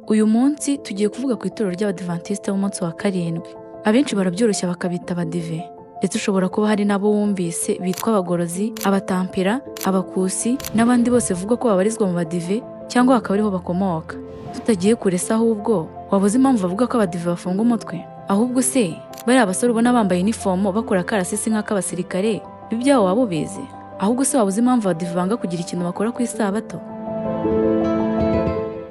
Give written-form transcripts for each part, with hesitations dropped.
Uyu munsi tugiye kuvuga ku itorero ry'Abadivantisite b'umunsi wa karindwi. Abenshi barabyoroshya bakabita Abadive, ndetse ushobora kuba hari n'abo wumvise bitwa Abagorozi, Abatampera, Abakusi n'abandi bose bivugwa ko babarizwa mu Badive cyangwa bakaba ariho bakomoka. Tutagiye kure se, ahubwo waba uzi impamvu bavuga ko Abadive bafunga umutwe? Ahubwo se bariya basore ubona bambaye inifomo bakora akarasisi nk'ak'abasirikare, ibyabo waba ubizi? Ahubwo se waba uzi impamvu Abadive banga kugira ikintu bakora ku Isabato?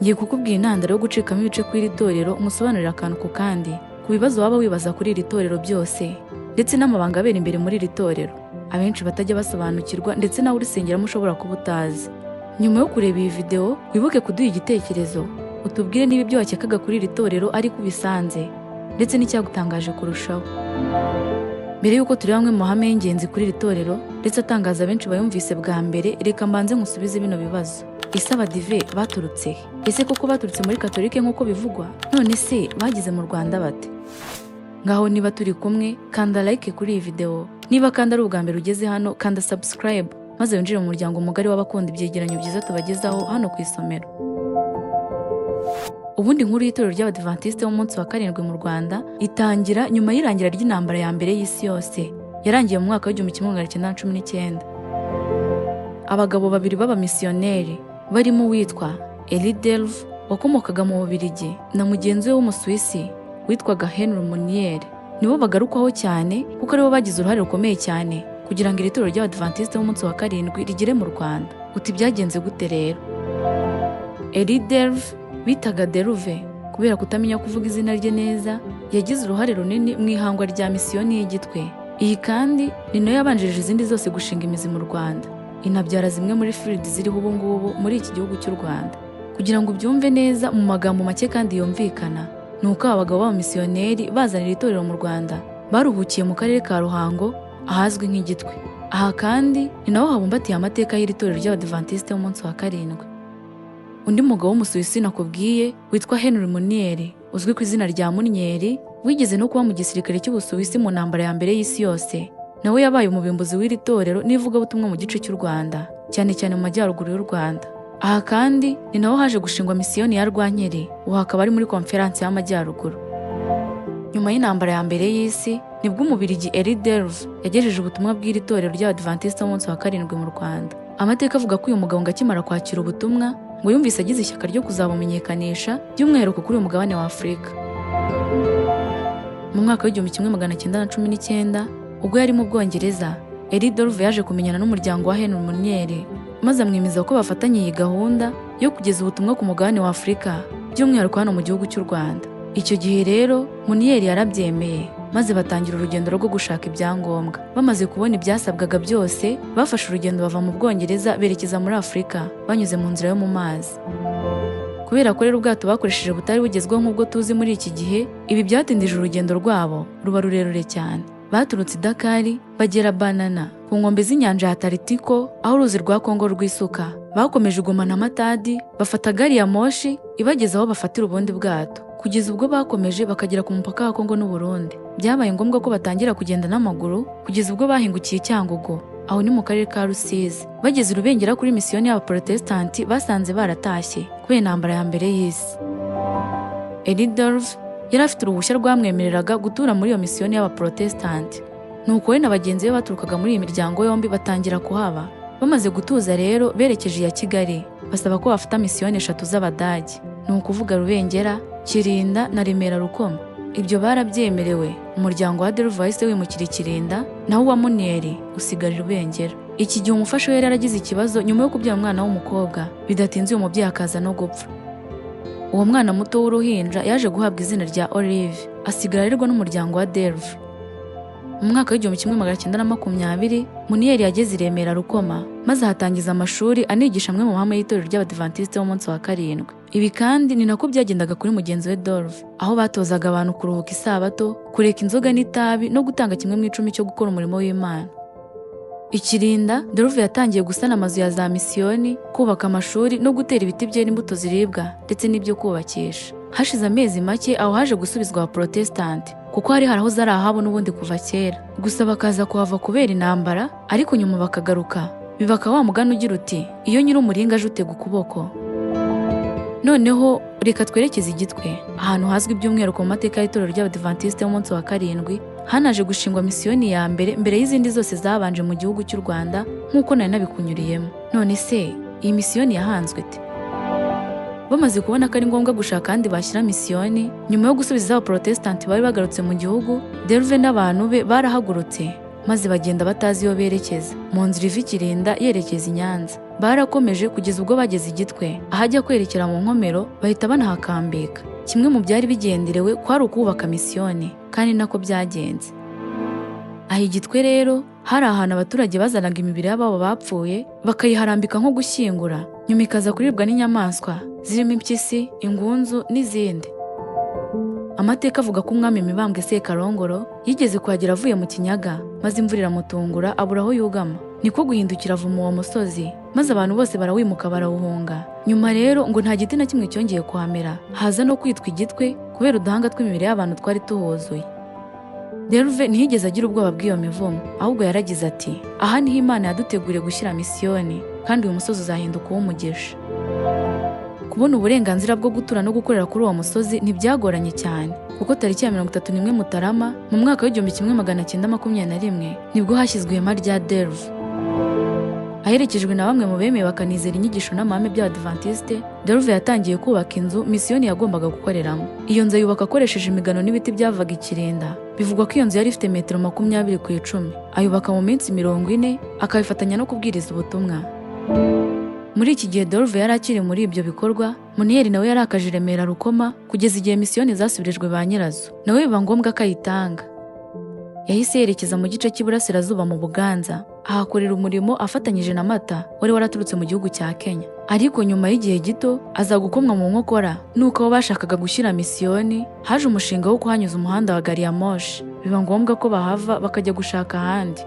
Ngiye kukubwira intandaro yo gucikamo ibice kw'iri torero, nkusobanurire akantu ku kandi ku bibazo waba wibaza kuri iri torero byose, ndetse n'amabanga abera imbere muri iri torero abenshi batajya basobanukirwa, ndetse nawe urisengeramo ushobora kuba utazi. Nyuma yo kureba iyi videwo, wibuke kuduha igitekerezo, utubwire niba ibyo wakekaga kuri iri torero ariko ubisanze, ndetse n'icyagutangaje kurushaho. Mbere y'uko tureba amwe mu mahame y'ingenzi kuri iri torero ndetse atangaza benshi bayumvise bwa mbere, reka mbanze nkusubize bino bibazo. Ese Abadive baturutse he? Ese koko baturutse muri Katolike nk'uko bivugwa? None se bageze mu Rwanda bate? Ngaho niba turi kumwe, kanda like kuri iyi videwo. Niba kandi ari ubwa mbere ugeze hano, kanda subscribe maze winjire mu muryango mugari w'abakunda ibyegeranyo byiza tubagezaho hano ku isomero. Ubundi inkuru y'itorero ry'Abadivantisite b'umunsi wa karindwi mu Rwanda itangira nyuma y'irangira ry'Intambara ya Mbere y'Isi Yose, yarangiye mu mwaka w'1919. Abagabo babiri b'abamisiyoneri barimo uwitwa Elie Delve wakomokaga mu Bubiligi na mugenzi we w'Umusuwisi witwaga Henry Munier nibo bagarukwaho cyane, kuko aribo bagize uruhare rukomeye cyane kugira ngo iri torero ry'Abadivantisite b'umunsi wa karindwi rigere mu Rwanda. Uti byagenze gute rero? Elie Delve, bitaga Deruve kubera kutamenya kuvuga izina rye neza, yagize uruhare runini mu ihangwa rya misiyoni y'Igitwe. Iyi kandi ni nayo yabanjirije izindi zose gushinga imizi mu Rwanda, inabyara zimwe muri field ziriho ubu ngubu muri iki gihugu cy'u Rwanda. Kugira ngo ubyumve neza mu magambo make kandi yumvikana, ni uko aba bagabo b'abamisiyoneri bazanira itorero mu Rwanda baruhukiye mu karere ka Ruhango ahazwi nk'Igitwe. Aha kandi ni naho habumbatiye amateka y'iri torero ry'Abadivantisite b'umunsi wa karindwi. Undi mugabo w'Umusuwisi nakubwiye witwa Henry Munier, uzwi ku izina rya Munyeri, wigeze no kuba mu gisirikare cy'Ubusuwisi mu Ntambara ya Mbere y'Isi Yose, nawe yabaye umubimbuzi w'iri torero n'ivugabutumwa mu gice cy'u Rwanda, cyane cyane mu majyaruguru y'u Rwanda. Aha kandi ni naho haje gushingwa misiyoni ya Rwankeri, ubu hakaba ari muri Konferansi y'Amajyaruguru. Nyuma y'Intambara ya Mbere y'Isi nibwo Umubirigi Elie Delve yagejeje ubutumwa bw'iri torero ry'Abadivantisite b'umunsi wa karindwi mu Rwanda. Amateka avuga ko uyu mugabo ngo akimara kwakira ubutumwa, ngo yumvise agize ishyaka ryo kuzabumenyekanisha, by'umwihariko kuri uyu mugabane wa Afurika. Mu mwaka w'1919, ubwo yari mu Bwongereza, Elie Delve yaje kumenyana n'umuryango wa Henry Munier, maze amwemeza ko bafatanye iyi gahunda yo kugeza ubutumwa ku mugabane wa Afurika, by'umwihariko hano mu gihugu cy'u Rwanda. Icyo gihe rero Munier yarabyemeye, maze batangira urugendo rwo gushaka ibyangombwa. Bamaze kubona ibyasabwaga byose, bafashe urugendo bava mu Bwongereza berekeza muri Afurika banyuze mu nzira yo mu mazi. Kubera ko rero ubwato bakoresheje butari bugezweho nk'ubwo tuzi muri iki gihe, ibi byatindije urugendo rwabo ruba rurerure cyane. Baturutse i Dakar bagera Banana ku nkombe z'inyanja ya Ataritiko, aho uruzi rwa Kongo rwisuka. Bakomeje Goma na Matadi, bafata gari ya moshi ibageza aho bafatira ubundi bwato, kugeza ubwo bakomeje bakagera ku mupaka wa Kongo n'Uburundi. Byabaye ngombwa ko batangira kugenda n'amaguru kugeza ubwo bahingukiye i Cyangugu, aho ni mu karere ka Rusizi. Bageze i Rubengera kuri misiyoni y'Abaporotesitanti, basanze baratashye kubera Intambara ya Mbere y'Isi. Elie Delve yari afite uruhushya rwamwemereraga gutura muri iyo misiyoni y'Abaporotesitanti, nuko we na bagenzi be baturukaga muri iyi miryango yombi batangira kuhaba. Bamaze gutuza rero, berekeje iya Kigali basaba ko bafata misiyoni eshatu z'Abadage, ni ukuvuga Rubengera, Kirinda na Remera Rukoma. Ibyo barabyemerewe. Umuryango wa Delve wahise wimukira i Kirinda, naho uwa Muniyeri usigara i Rubengera. Iki gihe umufasha we yari yaragize ikibazo nyuma yo kubyara umwana w'umukobwa, bidatinze uyu mubyeyi akaza no gupfa. Uwo mwana muto w'uruhinja yaje guhabwa izina rya Olive, asigara arerwa n'umuryango wa Delve. Mu mwaka w'1920, Muniyeri yageze i Remera Rukoma, maze ahatangiza amashuri, anigisha amwe mu mahame y'itorero ry'Abadivantisite b'umunsi wa karindwi. Ibi kandi ni nako byagendaga kuri mugenzi we Dolve, aho batozaga abantu kuruhuka Isabato, kureka inzoga n'itabi, no gutanga kimwe mu icumi cyo gukora umurimo w'Imana. Ikirinda, Delve yatangiye gusana amazu ya za misiyoni, kubaka amashuri no gutera ibiti byera imbuto ziribwa ndetse n'ibyo kubakisha. Hashize amezi make, aho haje gusubizwa Abaporotesitanti, kuko hari harahoze ari ahabo n'ubundi kuva kera, gusa bakaza kuhava kubera intambara, ariko nyuma bakagaruka. Bibaka wa mugani ugira uti: "Iyo nyiri umuringa aje utega ukuboko." Noneho reka turebe amwe mu mahame y'iri torero. Reka twerekeze i Gitwe, ahantu hazwi by'umwihariko mu mateka y'itorero ry'Abadivantisite b'umunsi wa karindwi, hanaje gushingwa misiyoni ya mbere mbere y'izindi zose zabanje mu gihugu cy'u Rwanda nk'uko nari nabikunyuriyemo. None se iyi misiyoni yahanzwe ite? Bamaze kubona ko ari ngombwa gushaka ahandi bashyira misiyoni, nyuma yo gusubiza Abaporotesitanti bari bagarutse mu gihugu, Delve n'abantu be barahagurutse maze bagenda batazi iyo berekeza, mu nzira iva i Kirinda yerekeza i Nyanza. Barakomeje kugeza ubwo bageze i Gitwe, ahajya kwerekera mu Nkomero, bahita banahakambika. Kimwe mu byari bigenderewe kwari ukubaka misiyoni, kandi nako byagenze. Aha i Gitwe rero hari ahantu abaturage bazanaga imibiri y'ababo bapfuye bakayiharambika nko gushyingura, nyuma ikaza kuribwa n'inyamaswa zirimo impyisi, ingunzu n'izindi. Amateka avuga ko umwami Mibambwe Sekarongoro yigeze kuhagera avuye mu Kinyaga, maze imvura iramutungura abura aho yugama, niko guhindukira avuma uwo musozi, maze abantu bose barawimuka barawuhunga. Nyuma rero ngo nta giti na kimwe cyongeye kuhamera, haza no kwitwa Igitwe kubera uduhanga tw'imibiri y'abantu twari tuhuzuye. Delve ntiyigeze agira ubwoba bw'iyo mivumo, ahubwo yaragize ati: "Aha niho Imana yaduteguriye gushyira misiyoni, kandi uyu musozi uzahinduka uw'umugisha." Kubona uburenganzira bwo gutura no gukorera kuri uwo musozi ntibyagoranye cyane, kuko tariki ya 31 Mutarama mu mwaka w'1921 nibwo hashyizwe ihema rya Delve. Aherekejwe na bamwe mu bemeye bakanizera inyigisho n'amahame by'Abadivantisite, Delve yatangiye kubaka inzu misiyoni yagombaga gukoreramo. Iyo nzu ayubaka akoresheje imigano n'ibiti byavaga i Kirinda. Bivugwa ko iyo nzu yari ifite metero 20 ku 10. Ayubaka mu minsi 40, akabifatanya no kubwiriza ubutumwa. Muri iki gihe Delve yari akiri muri ibyo bikorwa, Muniyeri nawe yarakaje i Remera Rukoma kugeza igihe misiyoni zasubirijwe ba nyirazo, nawe biba ngombwa ko ayitanga. Yahise yerekeza mu gice cy'iburasirazuba mu Buganza, ahakorera umurimo afatanyije na Mata wari waraturutse mu gihugu cya Kenya. Ariko nyuma y'igihe gito aza gukomwa mu nkokora nuko abo bashakaga gushyira misiyoni haje umushinga wo kuhanyuza umuhanda wa gari ya moshi, biba ngombwa ko bahava bakajya gushaka ahandi.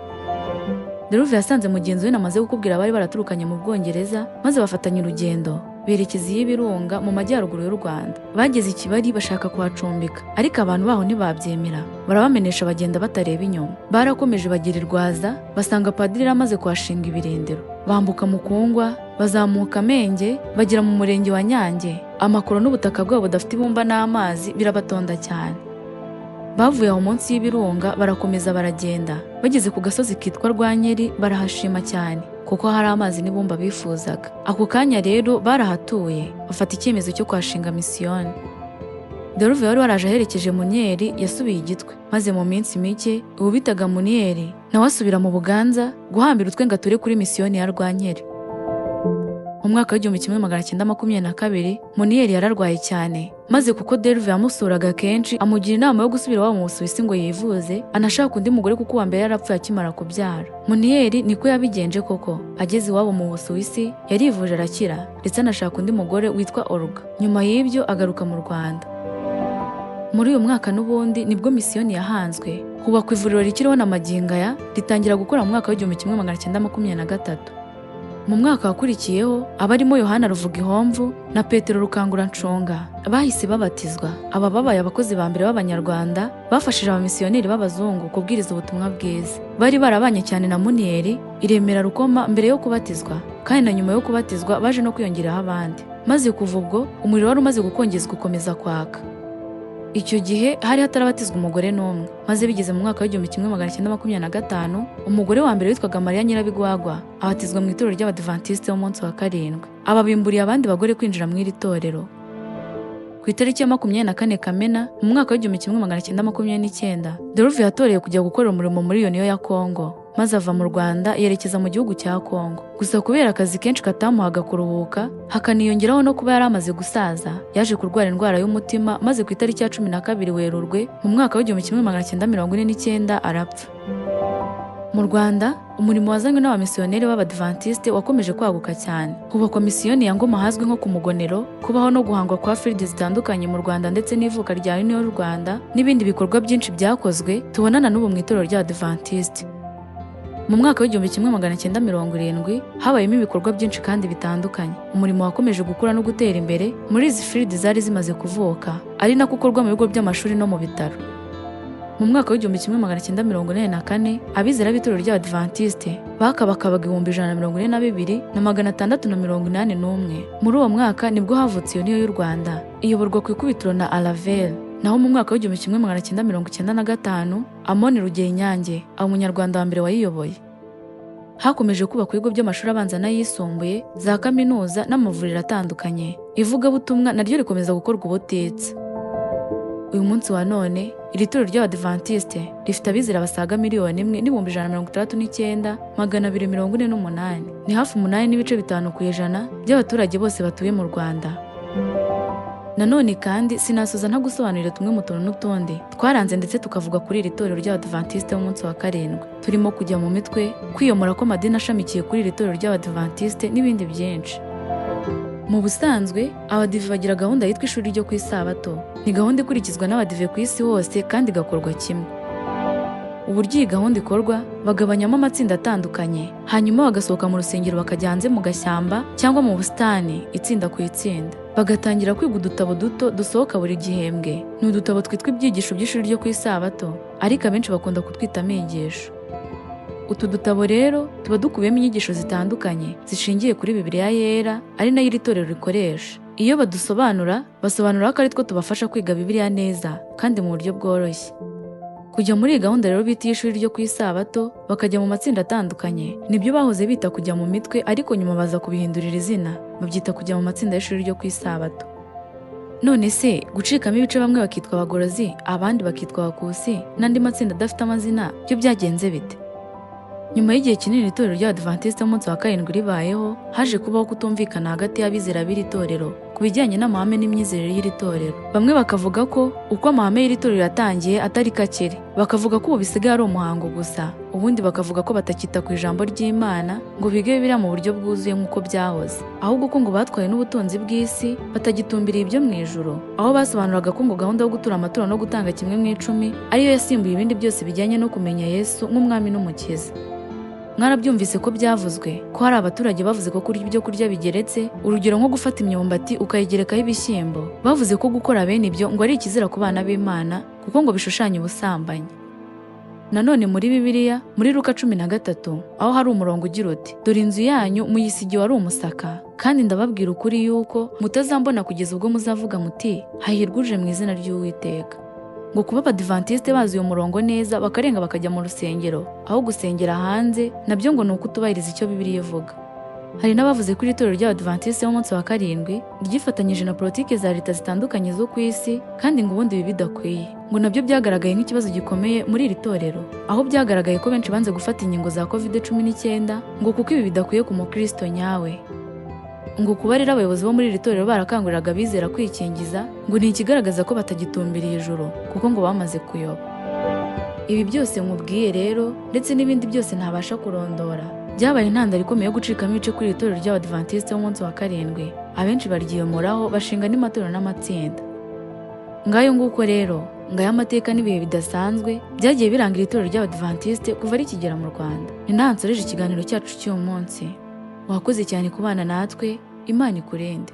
Delve yasanze mugenzi we namaze kukubwira bari baraturukanye mu Bwongereza, maze bafatanya urugendo berekeza iy'Ibirunga mu majyaruguru y'u Rwanda. Bageze i Kibari bashaka kuhacumbika, ariko abantu baho ntibabyemera, barabamenesha bagenda batareba inyuma. Barakomeje bagera i Rwaza, basanga padiri yari amaze kuhashinga ibirindiro. Bambuka Mukungwa, bazamuka Menge, bagera mu murenge wa Nyange. Amakoro n'ubutaka bwabo budafite ibumba n'amazi birabatonda cyane. Bavuye aho munsi y'ibirunga barakomeza baragenda, bageze ku gasozi kitwa Rwankeri barahashima cyane kuko hari amazi n'ibumba bifuzaga. Ako kanya rero barahatuye, bafata icyemezo cyo kuhashinga misiyoni. Delve wari waraje aherekeje Muniyeri yasubiye i Gitwe, maze mu minsi mike ubu bitaga Muniyeri nawe asubira mu Buganza guhambira utwe ngo ature kuri misiyoni ya Rwankeri. Mu mwaka w'1922 Muniyeri yararwaye cyane, maze kuko Delve yamusuraga kenshi amugira inama yo gusubira iwabo mu Busuwisi ngo yivuze, anashaka undi mugore kuko uwa mbere yarapfuye akimara kubyara. Muniyeri niko yabigenje koko, ageze iwabo mu Busuwisi yarivuje arakira, ndetse anashaka undi mugore witwa Olga. Nyuma y'ibyo agaruka mu Rwanda. Muri uyu mwaka n'ubundi nibwo misiyoni yahanzwe, hubakwa ivuriro rikiriho na magingo aya, ritangira gukora mu mwaka w'1923. Mu mwaka wakurikiyeho abarimo Yohana Ruvugihomvu na Petero Rukanguranshonga bahise babatizwa. Aba babaye abakozi ba mbere b'Abanyarwanda bafashije abamisiyoneri b'abazungu kubwiriza ubutumwa bwiza. Bari barabanye cyane na Muniyeri i Remera Rukoma mbere yo kubatizwa, kandi na nyuma yo kubatizwa baje no kwiyongeraho abandi. Maze kuva ubwo umuriro wari umaze gukongezwa ukomeza kwaka. Icyo gihe hari hatarabatizwa umugore n'umwe, maze bigeze mu mwaka w'1925 umugore wa mbere witwaga Mariya Nyirabigwagwa abatizwa mu itorero ry'Abadivantisite b'umunsi wa karindwi. Ababimburiye abandi bagore kwinjira mu iri torero. Ku itariki ya 24 Kamena mu mwaka w'1929 Delve yatoreye kujya gukorera umurimo muri Union ya Congo, maze ava mu Rwanda yerekeza mu gihugu cya Congo. Gusa kubera akazi kenshi katamuhaga kuruhuka, hakaniyongeraho no kuba yari amaze gusaza, yaje kurwara indwara y'umutima, maze ku itariki ya 12 Werurwe mu mwaka w'1949 arapfa. Mu Rwanda, umurimo wazanywe n'abamisiyoneri b'Abadivantisite wakomeje kwaguka cyane. Hubakwa misiyoni ya Ngoma ahazwi nko ku Mugonero, kubaho no guhangwa kwa field zitandukanye mu Rwanda ndetse n'ivuka rya Union y'u Rwanda n'ibindi bikorwa byinshi byakozwe tubonana n'ubu mu itorero ry'Abadivantisite. Mu mwaka w'1970 habayemo ibikorwa byinshi kandi bitandukanye. Umurimo wakomeje gukura no gutera imbere muri izi field zari zimaze kuvuka, ari nako ukorwa mu bigo by'amashuri no mu bitaro. Mu mwaka w'1984 abizera b'itorero ry'Abadivantiste bakabakabaga 142,681. Muri uwo mwaka nibwo havutse iyo niyo y'u Rwanda, iyoborwa ku ikubitiro na Alavel. Naho mu mwaka w'1995 Amoni Rugerinyange aba umunyarwanda wa mbere wayiyoboye. Hakomeje kubakwa ibigo by'amashuri abanza n'ayisumbuye, za kaminuza n'amavuriro atandukanye. Ivugabutumwa naryo rikomeza gukorwa ubutitsa. Uyu munsi wa none iri torero ry'Abadivantiste rifite abizera basaga 1,169,248. Ni hafi 8.5% by'abaturage bose batuye mu Rwanda. Nanone kandi sinasoza ntagusobanurira tumwe mu tuntu n'utundi twaranze ndetse tukavuga kuri iri torero ry'Abadivantiste b'umunsi wa karindwi, turimo kujya mu mitwe, kwiyomora kw'amadini ashamikiye kuri iri torero ry'Abadivantiste n'ibindi byinshi. Mu busanzwe Abadive bagira gahunda yitwa ishuri ryo ku Isabato. Ni gahunda ikurikizwa n'Abadive ku isi hose kandi igakorwa kimwe. Uburyo iyi gahunda ikorwa, bagabanyamo amatsinda atandukanye, hanyuma bagasohoka mu rusengero bakajya hanze mu gashyamba cyangwa mu busitani, itsinda ku itsinda. Bagatangira kwiga udutabo duto dusohoka buri gihembwe. Ni udutabo twitwa ibyigisho by'ishuri ryo ku Isabato, ariko abenshi bakunda kutwita amigisho. Utu dutabo rero tuba dukubiyemo inyigisho zitandukanye zishingiye kuri Bibiliya Yera, ari nayo iri torero rikoresha. Iyo badusobanura, basobanura ko ari two tubafasha kwiga Bibiliya neza kandi mu buryo bworoshye. Kujya muri iyi gahunda rero bita iy'ishuri ryo ku Isabato, bakajya mu matsinda atandukanye, nibyo bahoze bita kujya mu mitwe, ariko nyuma baza kubihindurira izina, babyita kujya mu matsinda y'ishuri ryo ku Isabato. None se gucikamo ibice bamwe bakitwa abagorozi, abandi bakitwa abakusi, n'andi matsinda adafite amazina, byo byagenze bite? Nyuma y'igihe kinini itorero ry'Abadivantiste b'umunsi wa karindwi ribayeho, haje kubaho kutumvikana hagati y'abizera b'iri torero ku bijyanye n'amahame n'imyizerere y'iri torero. Bamwe bakavuga ko uko amahame y'iri torero yatangiye atari kakiri, bakavuga ko ubu bisigaye ari umuhango gusa, ubundi bakavuga ko batakita ku ijambo ry'Imana ngo bige Bibiliya mu buryo bwuzuye nk'uko byahoze, ahubwo ko ngo batwaye n'ubutunzi bw'isi batagitumbiriye ibyo mu ijuru, aho basobanuraga ko ngo gahunda yo gutura amaturo no gutanga kimwe mu icumi ariyo yasimbuye ibindi byose bijyanye no kumenya Yesu nk'umwami n'umukiza. Mwarabyumvise ko byavuzwe ko hari abaturage bavuze ko kurya ibyo kurya bigeretse, urugero nko gufata imyumbati ukayigerekaho ibishyimbo. Bavuze ko gukora bene ibyo ngo ari ikizira ku bana b'Imana kuko ngo bishushanya ubusambanyi. Nanone muri Bibiliya, muri Luka 13, aho hari umurongo ugira uti: "Dore inzu yanyu muyisigiwe ari umusaka, kandi ndababwira ukuri yuko mutazambona kugeza ubwo muzavuga muti hahirwa uje mu izina ry'Uwiteka." Ngo kuba Abadivantiste bazi uyu murongo neza bakarenga bakajya mu rusengero aho gusengera hanze, nabyo ngo ni ukutubahiriza icyo Bibiliya ivuga. Hari n'abavuze ko iri torero ry'Abadivantiste b'umunsi wa karindwi ryifatanyije na politiki za leta zitandukanye zo ku isi, kandi ngo ubundi ibi bidakwiye. Ngo nabyo byagaragaye nk'ikibazo gikomeye muri iri torero, aho byagaragaye ko benshi banze gufata inkingo za COVID-19 ngo kuko ibi bidakwiye ku mukristo nyawe. Ngo kuba rero abayobozi bo muri iri torero barakanguriraga abizera kwikingiza, ngo ni ikigaragaza ko batagitumbiriye ijuru kuko ngo bamaze kuyoba. Ibi byose nkubwiye rero ndetse n'ibindi byose ntabasha kurondora, byabaye intandaro ikomeye yo gucikamo ibice kuri iri torero ry'Abadivantiste b'umunsi wa karindwi. Abenshi baryiyomoraho bashinga n'amatorero n'amatsinda. Ngayo nguko rero, ngayo amateka n'ibihe bidasanzwe byagiye biranga iri torero ry'Abadivantiste kuva rikigera mu Rwanda. Ni naho nsoreje ikiganiro cyacu cy'uyu munsi. Wakoze cyane kubana natwe, Imana ikurinde.